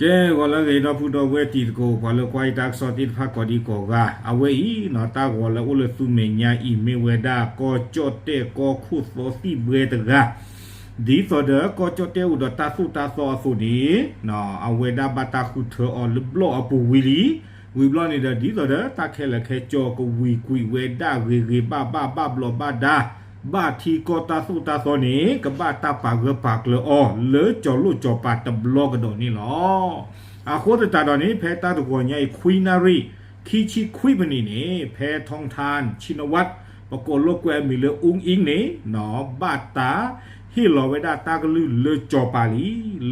ကဲ ဂီၤလၢအဂ့ၤ ဒီပုၢ်ဒီဝဲၢ်တံၤသကိး ပှၤလၢကွၢ်ယတၢ်ကစီၣ်သ့ၣ်တဖၣ်ကိးဒံကိးဂၤ, အဝဲအံၤနီၤ တၢ်ဂီၤလၢအိၣ်လၢသုမဲာ်ညါအံၤ မ့ၢ်ဝဲဒၣ်ကီၢ်ကၠီၣ်တဲၣ်ကီၢ်ခိၣ်သီသံၣ်ဘှဲတဂၤ, ဒ်သိးဒီးကီၢ်ကၠီၣ်တဲၣ်အိၣ်ဒီးတၢ်သိၣ်တၢ်သီအသိးန့ၣ် အဝဲဒၣ်ဘၣ်တၢ်ဃုထၢအီၤလၢဘျီၣ်အပူၤဝံၤလံ, ဝံၤဘျီန့ၣ်ဒီး ဒ်သိးဒီးတၢ်ခဲလၢာ်ခဲဆ့ကဝံၤကွံာ်ဝဲဒၣ်ဂ့ၤဂ့ၤဘၣ်ဘၣ်ဘၣ်ဘျီးဘၣ်ဒါ ဘၣ်ထံကီၢ်တၢ်သိၣ်တၢ်သီန့ၣ် ကဘၣ်တၢ်ပာ်ဂၢၢ်ပာ်ကျၢၤအီၤလၢကၠီၤလိၣ်ကၠီၤပၤတဘျီကဒီးန့ၣ်လီၤ. အဃိသတးဒီးန့ၣ် ဖဲတၢ်တဂီၤညါအံၤ ခွံနၣ်ရံၣ် ခံဆံခွံမံးနံးန့ၣ် ဖဲ Thongtan Shinawatra ပကိးလိာ်ကွဲအမံၤလၢ အူအံန့ၣ်နီၤ ဘၣ်တၢ်ဟ့ၣ်လီၤဝဲဒၣ်တၢ်ကလုၢ်လၢကၠီၤပၤ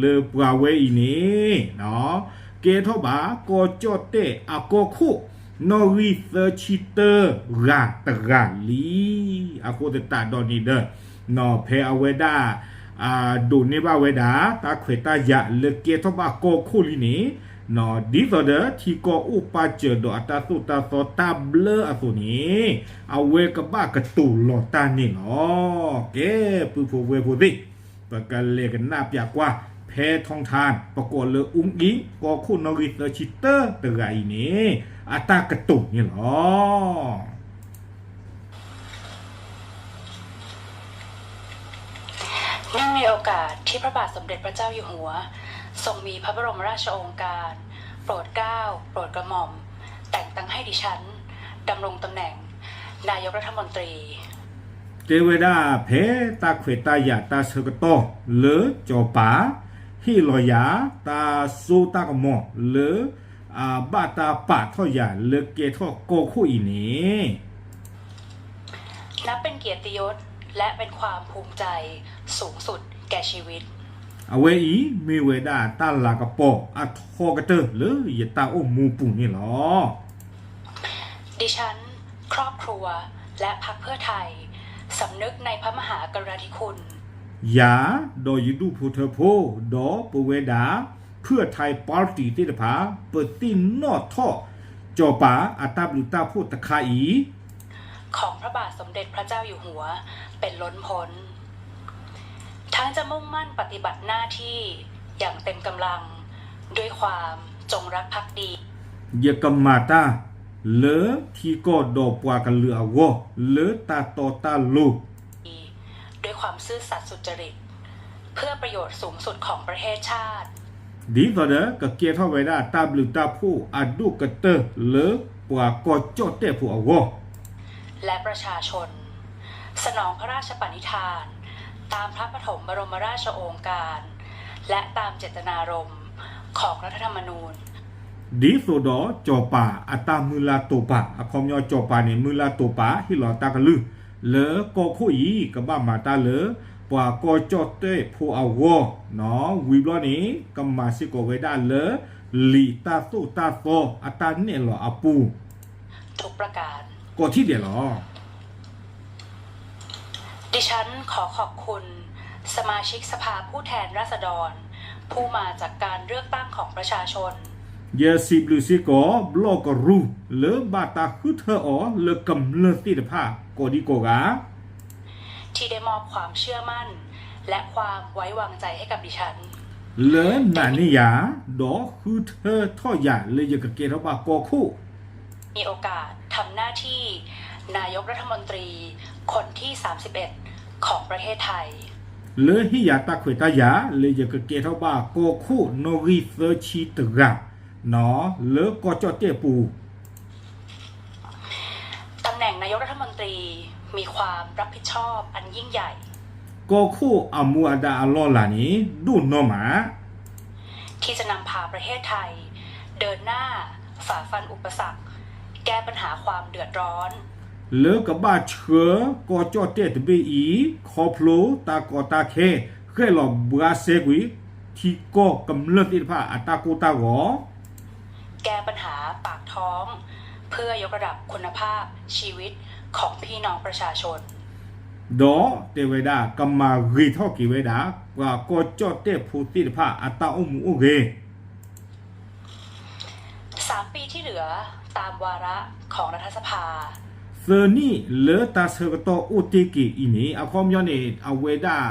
လံ, လၢပှၤဝဲအံၤန့ၣ် ကဲထီၣ်ဘၣ်ကီၢ်ကၠီၣ်တဲၣ်အကီၢ်ခိၣ် နီၣ်ဂံၢ်သၢဆံတၢဂၤတဂၤလံ. အဃိသတးဒီးန့ၣ်ဒီး ဖဲအဝဲဒၣ် ဒိးန့ၢ်ဘၣ်ဝဲဒၣ် တၢ်ခွဲးတၢ်ယာ်လၢကဲထီၣ်ဘၣ်ကီၢ်ခိၣ်လံန့ၣ် ဒ်သိးဒီးထံကီၢ်အိၣ်ပာ်စၢၤဒီးအတၢ်သိၣ်တၢ်သီတၢ်ဘျၢအသိးန့ၣ် အဝဲကဘၣ်ကတိၤလီၤတၢ်န့ၣ်လီၤ. ကဲ ပုၢ်ဖိဝဲၢ်ဖိသ့ၣ် ပကလဲၤကနၣ်ပျးကွၢ် ဖဲ Thongtan ပကိးလၢ အူအံ ကီၢ်ခိၣ်နီၣ်ဂံၢ်သၢဆံတၢတဂၤအံၤန့ၣ် အတၢ်ကတိၤန့ၣ်လီၤ. เนื่องในโอกาสที่พระบาทสมเด็จพระเจ้าอยู่หัวทรงมีพระบรมราชโองการโปรดเกล้าโปรดกระหม่อมแต่งตั้งให้ดิฉันดำรงตำแหน่งนายกรัฐมนตรี တဲဝဲဒၣ် ဖဲတၢ်ခွဲးတၢ်ယာ်တၢ်ဆၢကတီၢ်လၢကၠီၤပၤ ဟ့ၣ်လီၤယၤ တၢ်စိတၢ်ကမီၤလၢ ဘၣ်တၢ်ပာ်ထီၣ်ယၤလၢကဲထီၣ်ကီၢ်ခိၣ်အံၤန့ၣ် นับเป็นเกียรติยศและเป็นความภูมิใจสูงสุดแก่ชีวิต အဝဲအံၤမ့ၢ်ဝဲဒၣ်တၢ်လၤကပီၤအထီကတၢၢ်လၢယတၢ်အိၣ်မူပူၤန့ၣ်လီၤ. ดิฉัน ครอบครัว และพรรคเพื่อไทย สำนึกในพระมหากรุณาธิคุณ ယၤ ဒီးယဒူၣ်ဖိထၢဖိ ဒီးပဝဲဒၣ် ဖုၣ်အထါ party သ့ၣ်တဖၣ် ပသ့ၣ်နီၣ်ထီၣ်ကၠီၤပၤအတၢ်ဘျုးတၢ်ဖှိၣ်တခါအံၤ ของพระบาทสมเด็จพระเจ้าอยู่หัว เป็นล้นพ้น ทั้งจะมุ่งมั่นปฏิบัติหน้าที่อย่างเต็มกำลัง ด้วยความจงรักภักดี ယကမၤတၢ်လၢထံကီၢ်ဒီးပှၤကလုာ်အဂီၢ် လၢတၢ်တီတၢ်လိၤ ด้วยความซื่อสัตย์สุจริต เพื่อประโยชน์สูงสุดของประเทศชาติ ဒ်သိးဒီးကကဲထီၣ်ဝဲဒၣ်တၢ်ဘျုးတၢ်ဖှိၣ်အဒိၣ်ကတၢၢ်လၢပှၤကီၢ်ကၠီၣ်တဲၣ်ဖိအဂီၢ် และประชาชน สนองพระราชปณิธาน ตามพระปฐมบรมราชโองการ และตามเจตนารมณ์ของรัฐธรรมนูญ ဒ်သိးဒီးကၠီၤပၤအတၢ်မုၢ်လၢ်တိာ်ပာ် အခီပညီကၠီၤပၤန့ၣ် မုၢ်လၢ်တိာ်ပာ် ဟ့ၣ်လီၤတၢ်ကလုၢ် လၢကီၢ်ခိၣ်အံၤ ကဘၣ်မၤတၢ်လၢ ပှၤကီၢ်ကၠီၣ်တဲၣ်ဖိအဂီၢ် ဝံၤဘျီန့ၣ် ကမၤစ့ၢ်ကီးဝဲဒၣ်လၢ လံာ်တၢ်သိၣ်တၢ်သီအတၢ်နဲၣ်လီၤအပူၤ ทุกประการ ကိးထံၣ်ဒဲးလီၤ. ดิฉันขอขอบคุณสมาชิกสภาผู้แทนราษฎร ผู้มาจากการเลือกตั้งของประชาชน ယစံးဘျုးစ့ၢ်ကီး ဘျီၣ်ကရူၢ် လၢဘၣ်တၢ်ဃုထၢအီၤလၢကမျၢၢ်သ့ၣ်တဖၣ် ကိးဒံကိးဂၤ ที่ได้มอบความเชื่อมั่น และความไว้วางใจให้กับดิฉัน လၢနာ်န့ၢ်ယၤ ဒီးဃုထၢထီၣ်ယၤလၢယကကဲထီၣ်ဘၣ်ကီၢ်ခိၣ် มีโอกาสทำหน้าที่นายกรัฐมนตรีคนที่สามสิบเอ็ดของประเทศไทย လၢဟ့ၣ်ယၤတၢ်ခွဲးတၢ်ယာ် လၢယကကဲထီၣ်ဘၣ်ကီၢ်ခိၣ်နီၣ်ဂံၢ်သၢဆံတဂၤ လၢကီၢ်ကၠီၣ်တဲၣ်ပူၤ ตำแหน่งนายกรัฐมนตรีมีความรับผิดชอบอันยิ่งใหญ่ ကီၢ်ခိၣ်အမူအဒါအလီၢ်အလၤန့ၣ် ဒိၣ်နီၢ်မး ที่จะนำพาประเทศไทยเดินหน้าฝ่าฟันอุปสรรค แก้ปัญหาความเดือดร้อน လၢကဘၣ်ဆှၢကီၢ်ကၠီၣ်တဲၣ်တဘ့ၣ်အံၤ ခီဖျိတၢ်ကီတၢ်ခဲ ဃဲၣ်လီၤဘှါစဲကွံာ် ထံကီၢ်ကမျၢၢ်သ့ၣ်တဖၣ်အတၢ်ကိၢ်တၢ်ဂီၤ แก้ปัญหาปากท้อง เพื่อยกระดับคุณภาพชีวิตของพี่น้องประชาชน ဒီးတဲဝဲဒၣ် ကမၤဂ့ၤထီၣ်က့ၤဝဲဒၣ် ပှၤကီၢ်ကၠီၣ်တဲၣ်ဖိသ့ၣ်တဖၣ်အတၢ်အိၣ်မူအိၣ်ဂဲၤ สามปีที่เหลือตามวาระของรัฐสภา သၢနံၣ်လၢတၢ်ဆၢကတီၢ်အိၣ်တ့ၢ်က့ၤအံၤန့ၣ် အခီပညီန့ၣ် အဝဲဒၣ်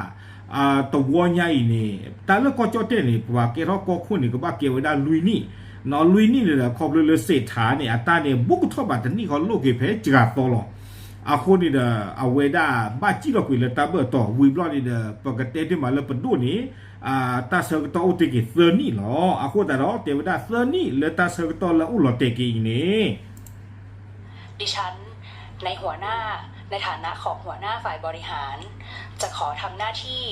တဝီညါအံၤန့ၣ် တၢ်လၢကီၢ်ကၠီၣ်တဲၣ်န့ၣ် ပှၤကဲထီၣ်ကီၢ်ခိၣ်န့ၣ် ကဘၣ်ကဲဝဲဒၣ်လွံၢ်နံၣ်, နီၢ်လွံၢ်နံၣ်န့ၣ်ဒီး ခီဖျိလၢစ့းထါန့ၣ် အတၢ်န့ၣ် ဘူးကထီၣ်ဘၣ်တနံၣ်ဃီ လိၣ်က့ၤဖဲစှၤသီလီၤ. အဃိန့ၣ်ဒီး အဝဲဒၣ်ဘၣ်စံၣ်လီၤကွံာ်လၢတၢ်ဘၢၣ်တီၤ ဝံၤဘျီန့ၣ်ဒီး ပကတဲတ့ၢ်မးလၢပဒိၣ်န့ၣ် တၢ်ဆၢကတီၢ်အိၣ်တ့ၢ်က့ၤသၢနံၣ်လီၤ. အဃိသတးဒီး တဲဝဲဒၣ်သၢနံၣ်လၢတၢ်ဆၢကတီၢ်လၢအအိၣ်လီၤတဲာ်က့ၤအံၤန့ၣ် ดิฉัน ในหัวหน้า ในฐานะของหัวหน้าฝ่ายบริหาร จะขอทำหน้าที่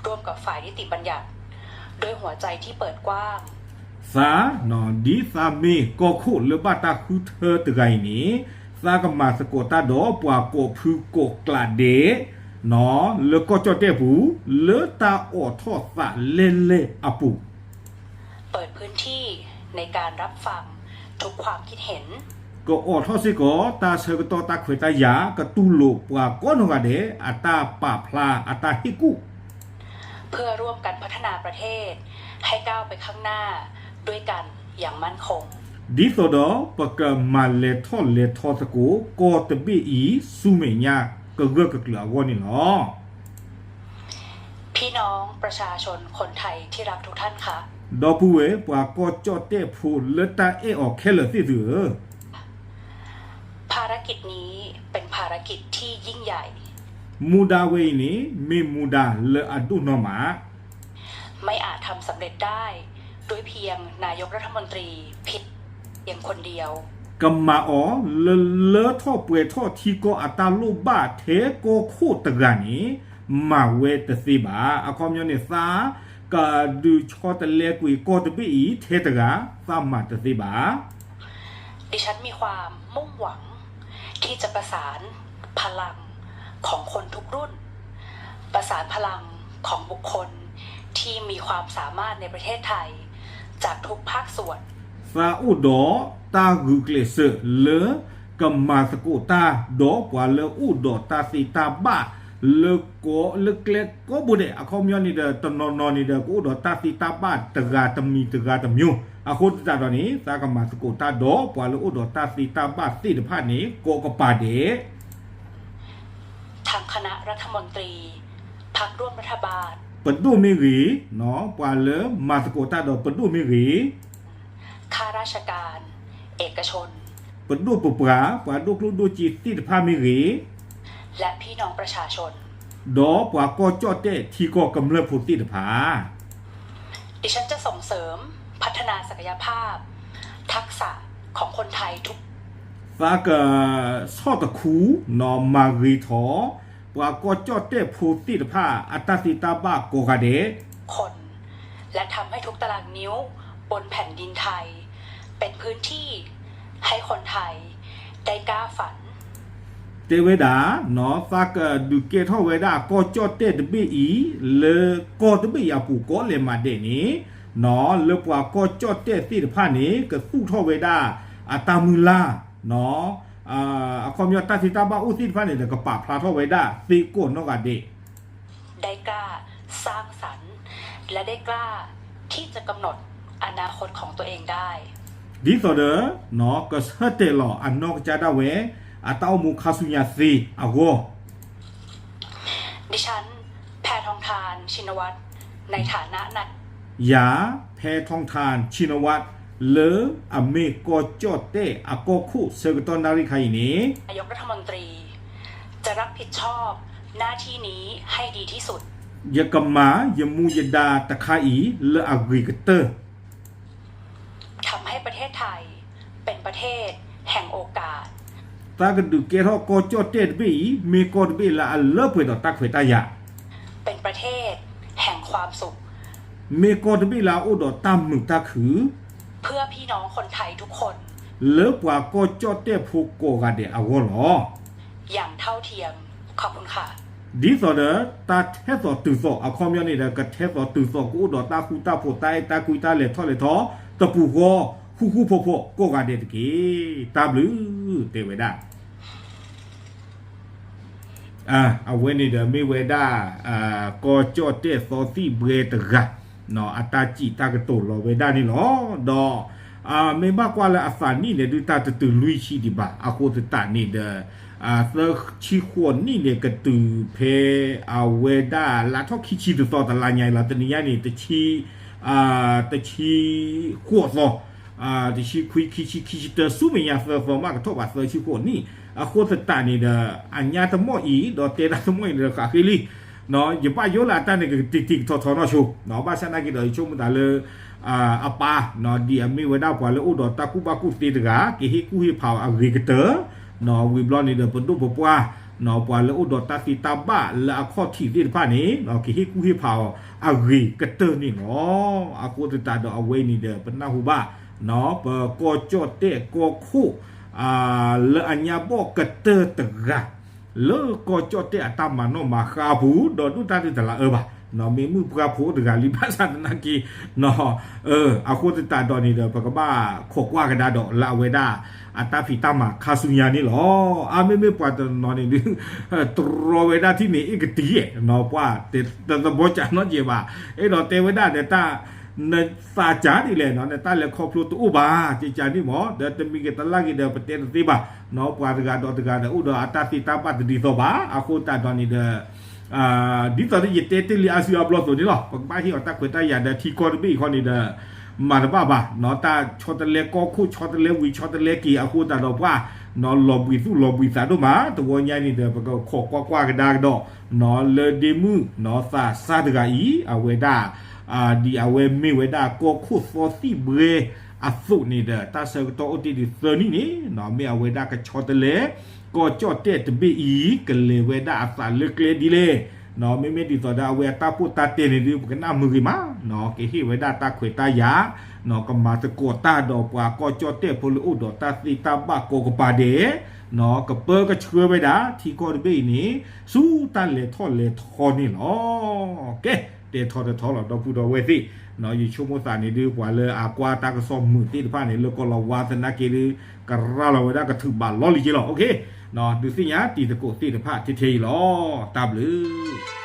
ร่วมกับฝ่ายนิติบัญญัติ ด้วยหัวใจที่เปิดกว้าง သး ဒ်သးမ့ၢ်ကီၢ်ခိၣ်လၢဘၣ်တၢ်ဃုထၢတဂၤအံၤန့ၣ် သးကမၤသကိးတၢ်ဒီးပှၤကိးဖုကိးကျးဒဲး လၢကီၢ်ကၠီၣ်တဲၣ်ပူၤ လၢတၢ်အိးထီၣ်သးလဲၢ်လဲၢ်အပူၤ เปิดพื้นที่ ในการรับฟัง ทุกความคิดเห็น ကအိးထီၣ်စ့ၢ်ကီး တၢ်ဆၢကတီၢ်တၢ်ခွဲးတၢ်ယာ် ကတူၢ်လိာ်ပှၤကိးနီၢ်ဂၤဒဲး အတၢ်ပာ်ဖျါ အတၢ်ဟ့ၣ်ကူၣ် เพื่อร่วมกันพัฒนาประเทศ ให้ก้าวไปข้างหน้า ด้วยกันอย่างมั่นคง ဒ်သိးဒီး ပကမၤလဲၤထီၣ်လဲၤထီသကိး ကီၢ်တဘ့ၣ်အံၤ ဆူမဲာ်ညါ ကဂၢၢ်ကကျၢၤအဂီၢ်န့ၣ်လီၤ. พี่น้องประชาชนคนไทยที่รักทุกท่านคะ ဒီပုၢ်ဝဲၢ် ပှၤကီၢ်ကၠီၣ်တဲၣ်ဖိလၢတၢ်အဲၣ်အီၤခဲလၢာ်သ့ၣ်သုဧၢ, ภารกิจนี้เป็นภารกิจที่ยิ่งใหญ่ မူဒါဝဲအံၤန့ၣ် မ့ၢ်မူဒါလၢအဒိၣ်နီၢ်မး ไม่อาจทำสำเร็จได้ ด้วยเพียงนายกรัฐมนตรีเพียงคนเดียว ကမၤအီၤလၢလၢထီၣ်ပှဲၤထီၣ်ထံကီၢ်အတၢ်လိၣ်ဘၣ်ထဲကီၢ်ခိၣ်တဂၤန့ၣ် မၤဝဲတသ့ဘၣ်. အခီပညီန့ၣ် သးကဒုးဆီတလဲကွံာ်ကီၢ်တဘ့ၣ်အံၤ ထဲတဂၤ သးမၤတသ့ဘၣ်. ดิฉันมีความมุ่งหวังที่จะประสานพลังของคนทุกรุ่น ประสานพลังของบุคคลที่มีความสามารถในประเทศไทย จากทุกภาคส่วน သးအိၣ်ဒီးတၢ်ဂုာ်ကျဲးစၢးလၢ ကမၤသကိးတၢ်ဒီးပှၤလၢအိၣ်ဒီးတၢ်သ့တၢ်ဘၣ် လၢကီၢ်လၢကျဲကိးဘိဒဲး အခီပညီန့ၣ်ဒီး တနီၤနီၤန့ၣ်ဒီး ကအိၣ်ဒီးတၢ်သ့တၢ်ဘၣ်တဂၤတမံၤတဂၤတမျိုး အဃိသတးဒီးန့ၣ် သးကမၤသကိးတၢ်ဒီးပှၤလၢအိၣ်ဒီးတၢ်သ့တၢ်ဘၣ်သ့ၣ်တဖၣ်န့ၣ် ကိးကပၤဒဲး ทางคณะรัฐมนตรี พรรคร่วมรัฐบาล ပဒိၣ်မ့ၢ်ဂ့ၤ, ပှၤလၢမၤသကိးတၢ်ဒီးပဒိၣ်မ့ၢ်ဂ့ၤ, ข้าราชการ เอกชน ပဒိၣ်ပပှၢ် ပှၤဒိၣ်ကျိၣ်ဒိၣ်စ့သ့ၣ်တဖၣ်မ့ၢ်ဂ့ၤ, และพี่น้องประชาชน ဒီးပှၤကီၢ်ကၠီၣ်တဲၣ်ထံကီၢ်ကမျၢၢ်ဖိသ့ၣ်တဖၣ် ดิฉันจะส่งเสริมพัฒนาศักยภาพ ทักษะของคนไทยทุก သးကဆီၣ်တခူ နီၢ်မၤဂ့ၤထီၣ် ပှၤကီၢ်ကၠီၣ်တဲၣ်ဖိသ့ၣ်တဖၣ် အတၢ်သ့တၢ်ဘၣ်ကိးဂၤဒဲး คน และทำให้ทุกตารางนิ้วบนแผ่นดินไทย เป็นพื้นที่ให้คนไทยได้ก้าวฝัน တဲဝဲဒၣ် သးကဒုးကဲထီၣ်ဝဲဒၣ်ကီၢ်ကၠီၣ်တဲၣ်တဘ့ၣ်အံၤ လၢကီၢ်တဘ့ၣ်အံၤအပူၤကိးလဲၤမးဒဲးန့ၣ် လၢပှၤကီၢ်ကၠီၣ်တဲၣ်သ့ၣ်တဖၣ်န့ၣ် ကသူၣ်ထီၣ်ဝဲဒၣ် အတၢ်မုၢ်လၢ် အခီပညီတၢ်သ့တၢ်ဘၣ်အိၣ်သ့ၣ်တဖၣ်န့ၣ်ဒီး ကပာ်ဖျါထီၣ်ဝဲဒၣ်သ့ကိးနီၢ်ဂၤဒဲး ได้กล้าสร้างสรรค์ และได้กล้าที่จะกำหนดอนาคตของตัวเองได้ ဒ်သိးဒီး ကဆၢတဲာ်လီၤအနီၢ်ကစၢ်ဒၣ်ဝဲ အတၢ်အိၣ်မူခါဆူညါသ့အဂီၢ် ดิฉัน แพทองธาร ชินวัตร ในฐานะนาย ယၤ แพทองธาร ชินวัตร လၢအမ့ၢ်ကီၢ်ကၠီၣ်တဲၣ်အကီၢ်ခိၣ်ဆၢကတီၢ်နၣ်ရံၣ်ခါအံၤန့ၣ် นายกรัฐมนตรี จะรับผิดชอบหน้าที่นี้ให้ดีที่สุด ယကမၤယမူယဒါတခါအံၤလၢအဂ့ၤကတၢၢ် ทำให้ประเทศไทยเป็นประเทศแห่งโอกาส သးကဒုးကဲထီၣ်ကီၢ်ကၠီၣ်တဲၣ်တဘ့ၣ်အံၤ မ့ၢ်ကီၢ်တဘ့ၣ်လၢအလၢပှဲၤဒီးတၢ်ခွဲးတၢ်ယာ် เป็นประเทศแห่งความสุข မ့ၢ်ကီၢ်တဘ့ၣ်လၢအအိၣ်ဒီးတၢ်မုာ်တၢ်ခုၣ် เพื่อพี่น้องคนไทยทุกคน လၢပှၤကီၢ်ကၠီၣ်တဲၣ်ဖိကိးဂၤဒဲးအဂီၢ်လီၤ อย่างเท่าเทียม ขอบคุณค่ะ ဒ်သိးဒီး တၢ်ထဲသိးတုၤသိး အခီပညီန့ၣ်ဒီး ကထဲသိးတုၤသိး ကအိၣ်ဒီးတၢ်ဃူတၢ်ဖိး တၢ်အဲၣ်တၢ်ကွံ တၢ်လဲၤထီၣ်လဲၤထီ တပူၤဃီ ဃူဃူဖိးဖိးကိးဂၤဒဲးတက့ၢ်. တၢ်ဘျုး တဲဝဲဒၣ် အဝဲန့ၣ်ဒီးမ့ၢ်ဝဲဒၣ် ကီၢ်ကၠီၣ်တဲၣ်သီသံၣ်ဘှဲတဂၤ အတၢ်စံးတၢ်ကတိၤလီၤဝဲဒၣ်န့ၣ်လီၤ. ဒီး မ့ၢ်ဘၣ်ကွၢ်လၢအသးနံၣ်န့ၣ်ဒုးတၢ်တတုၤလွံၢ်ဆံဒံးဘၣ်. အဃိသတးန့ၣ်ဒီး သၢဆံဃိးနံၣ်န့ၣ် ကတုၤဖဲအဝဲဒၣ်လါထီၣ်ခံဆံတသီ တလါညါအံၤလီၤ. တနံၤညါန့ၣ် တဆံ တဆံဃိးသီ, တဆံခွံ ခံဆံ ခံဆံတၢ ဆူမဲာ်ညါသၢသီမး ကထီၣ်ဘးသၢဆံဃိးနံၣ်. အဃိသတးန့ၣ်ဒီး အညါတမီၢ်အံၤ ဒီးတဲဒၣ်တမီၢ်အံၤန့ၣ်ဒီး ဃးဃ့လံ ယဘၣ်ယိၣ်လၢအတၢ်န့ၣ် ကတံၢ်တံၢ်ကထီထီနီၢ်ဆိ, ဘၣ်ဆၣ်နာ်က့ဒီး ယဆိကမိၣ်သးလၢ အပၢ် ဒ်အမ့ၢ်ဝဲဒၣ်ပှၤလၢအိၣ်ဒီးတၢ်ကူၣ်ဘၣ်ကူၣ်သ့တဂၤ ကဟ့ၣ်ကူၣ်ဟ့ၣ်ဖးအီၤအဂ့ၤကတၢၢ်, ဝံၤဘျီန့ၣ်ဒီး ပဒိၣ်ပပှၢ် ပှၤလၢအိၣ်ဒီးတၢ်သ့တၢ်ဘၣ်လၢအခီၣ်ထံးသ့ၣ်တဖၣ်န့ၣ် ကဟ့ၣ်ကူၣ်ဟ့ၣ်ဖးအီၤအဂ့ၤကတၢၢ်န့ၣ်လီၤ. အဃိသတးဒီးအဝဲအံၤန့ၣ်ဒီး ပနၢ်ဟူဘၣ် ပကီၢ်ကၠီၣ်တဲၣ်ကီၢ်ခိၣ် လၢအညါဘီၣ်ကတၢၢ်တဂၤ လၢကီၢ်ကၠီၣ်တဲၣ်အတၢ်မၤနီၣ်မၤဃါအပူၤ ဒီးဒိၣ်တၢ်ဒုးတလးအၢဘၣ်, မ့ၢ်မုၣ်ပှၢ်ဖိတဂၤလံ ဘၣ်ဆၣ်သနာ်က့ အဃိသတးဒီးန့ၣ်ဒီး ပကဘၣ်ခိးကွၢ်ကဒါဒီးလၢအဝဲဒၣ် အတၢ်ဖံးတၢ်မၤခါဆူညါန့ၣ်လီၤ. အါမ့မ့ၢ်ပှၤတနီၤန့ၣ်ဒုး တြီဝဲဒၣ်ထံၣ်န့ၣ် အ့ၣ်ကတံၢ်ယဲၢ် ပှၤတသဘီကးနီတစဲးဘၣ်, အဲၣ်ဒိးတဲဝဲဒၣ်ဒီးတၢ် နသးကၢ်ဒ်လဲၣ်နီၤ နတၢ်လဲၤခီဖျိတအိၣ်ဘၣ် ကကန့ၣ်မး ဒီးတမံၤဂ့ၤတလၢ်ဂ့ၤဒီး ပတဲတသ့ဘၣ်နီၤ ပှၤတဂၤဒီးတဂၤဒီး အိၣ်ဒီးအတၢ်သ့တၢ်ဘၣ်တဒ်သိးဘၣ်. အဃိသတးဒီးန့ၣ်ဒီး ဒ်သိးဒီးယတဲတ့ၢ်လံအါစုအါဘျီအသိးန့ၣ်လီၤ ပကဘၣ်ဟ့ၣ်အီၤတၢ်ခွဲးတၢ်ယာ်ဒီးထံကီၢ်တဘ့ၣ်အံၤခီန့ၣ်ဒီး မၤတဘၣ်ဘၣ်နီၤ တၢ်ဆီတလဲကီၢ်ခိၣ် ဆီတလဲဝံၤ ဆီတလဲက့ၤ အဃိသတးဒီးပှၤ လီၤဘှံးသူၣ်လီၤဘှံးသးဒိၣ်မး တဝီညါန့ၣ်ဒီး ပကခိးကွၢ်ကွၢ်ကဒါကဒီး လၢဒ့မုၣ်သးစၢ်တဂၤအံၤ အဝဲဒၣ် ဒ်အဝဲမ့ၢ်ဝဲဒၣ်ကီၢ်ခိၣ်သီသံၣ်ဘှဲအသိးန့ၣ်ဒီး တၢ်ဆၢကတီၢ်အိၣ်တ့ၢ်ဒံးသၢနံၣ်န့ၣ် မ့ၢ်အဝဲဒၣ်ကဆီတလဲ ကီၢ်ကၠီၣ်တဲၣ်တဘ့ၣ်အံၤ ကလဲၤဝဲဒၣ်အသးလၢကျဲဒ်လဲၣ် မ့မ့ၢ်ဒ်သိးဒီးအဝဲအတၢ်ပိၢ်တၢ်တဲန့ၣ်ဒုး ပကနၣ်မုာ်ဂ့ၤမး ကဟ့ၣ်ဝဲဒၣ်တၢ်ခွဲးတၢ်ယာ် ကမၤသကိးတၢ်ဒီးပှၤကီၢ်ကၠီၣ်တဲၣ်ဖိလၢအိၣ်ဒီးတၢ်သ့တၢ်ဘၣ်ကိးကပၤဒဲး ကပၢကဆှၢဝဲဒၣ် ထံကီၢ်တဘ့ၣ်အံၤန့ၣ် ဆူတၢ်လဲၤထီၣ်လဲၤထီန့ၣ်လီၤ. ကဲ တဲထီတထီလီၤ ဒီပုၢ်ဒီဝဲၢ်သ့ၣ် ယဆိကမိၣ်သးန့ၣ်ဒုး ပှၤလၢအကွၢ်တၢ်ကစီၣ်မုာ်သ့ၣ်တဖၣ်န့ၣ် လၢကီၢ်လီၤဝါသနာ်က့ဒုး ကရၤလီၤဝဲဒၣ်ကထုးဘၣ်လီၤလံက့လီၤ. ဒုးသ့ၣ်ညါတံၤသကိးသ့ၣ်တဖၣ်ထဲထဲအံၤလီၤ. တၢ်ဘျုး